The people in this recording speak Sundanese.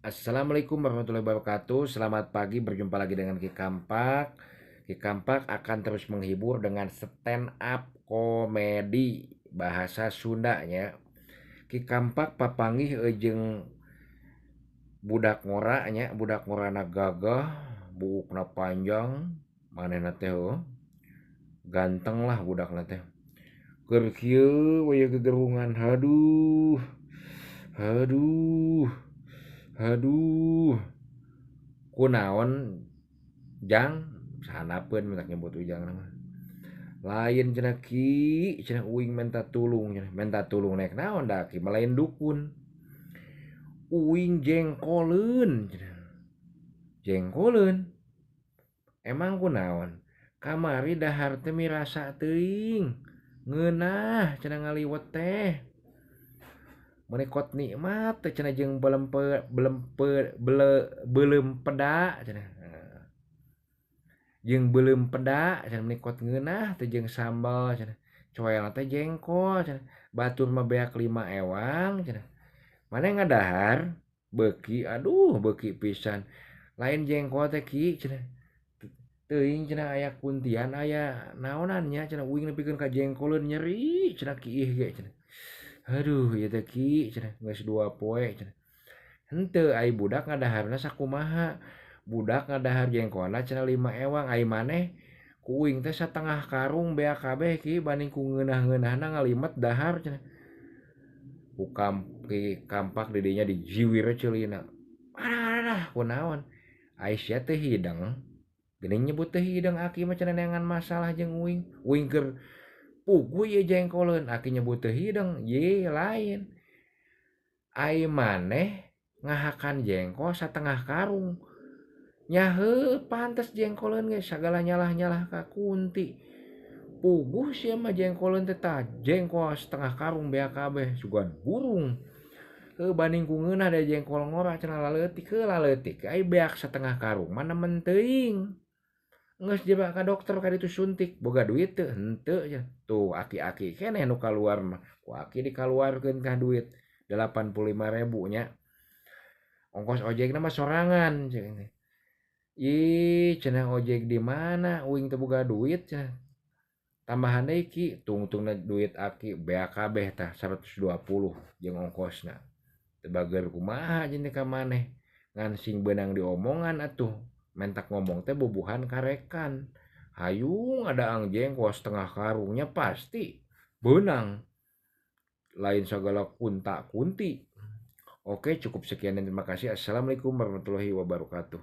Assalamualaikum warahmatullahi wabarakatuh. Selamat pagi, berjumpa lagi dengan Ki Kampak. Ki Kampak akan terus menghibur dengan stand up komedi bahasa Sundanya. Ki Kampak papanggih jeung budak ngora nya, budak ngorana gagah, buukna panjang, manehna teh heuh ganteng lah budakna teh. Keur kieu we gegerungan, haduh. Haduh. Haduh. Kunaon jang sanapeun minta nyebut ujang mah. Lain cenah ki, cenah uing minta tulung cenah, minta tulung naik naon da ki mah lain dukun. Uing jengkoleun cenah. Jengkoleun. Emang kunaon? Kamari dahar teh mirasa teuing. Ngeunah cenah ngaliwet teh. Meuni kot nikmat teh cenah jeung belempe belempe bele beuleum peda cenah. Jeung beuleum peda cenah meuni kot ngeunah teh jeung sambal cenah. Coelna teh jengkol cenah. Batur mah beak 5 ewang cenah. Maneh ngadahar beuki, aduh beuki pisan. Lain jengkol teh ki cenah. Teuing cenah aya kuntian aya naonan nya cenah uing nepikeun ka jengkoleun nyeri cenah kiih ge cenah. Aduh ieu teh ki cenah geus 2 poe cenah. Henteu ai budak ngadaharna sakumaha. Budak ngadahar jengkolna cenah 5 ewang ai maneh ku uing teh satengah karung beak kabeh ki banding ku ngeunah-ngeunahna ngalimet dahar cenah. Ku Ki Kampak di dinya dijiwir ceulina. Alah kunaon? Ai sia teh hidang. Geuning nyebut teh hidang aki mah cenah neangan masalah jeung uing. Uing keur puguh ieu jengkoleun aki nyebut teu hidang, ye lain. Ai maneh ngahakan jengkol satengah karung. Nya heuh pantes jengkoleun ge sagala nyalah-nyalah ka kunti. Puguh sia mah jengkoleun teh tah jengkol setengah karung beak kabeh sugan burung. Heuh banding ku ngeunah da jengkol ngora cenah laleutik, heuh laleutik ai beak setengah karung mah nemen teuing. Geus jebak ka dokter ka ditu suntik, boga duit teu? Henteu cenah. Tuh aki-aki keneh nu kaluar mah. Ku aki dikaluarkeun ka duit 85.000 nya. Ongkos ojekna mah sorangan cenah teh. Ih cenah ojek di mana uing teu boga duit cenah. Tambahan deui ki, tungtungna duit aki beak kabeh tah 120 jeung ongkosna. Teu bager kumaha jeung teh ka maneh. Ngan sing beunang diomongan atuh. Mentak ngomong teh bubuhan karekan. Hayung adaang jengkol setengah karungnya pasti beunang. Lain sagala kunta-kunti. Oke, cukup sekian dan terima kasih. Assalamualaikum warahmatullahi wabarakatuh.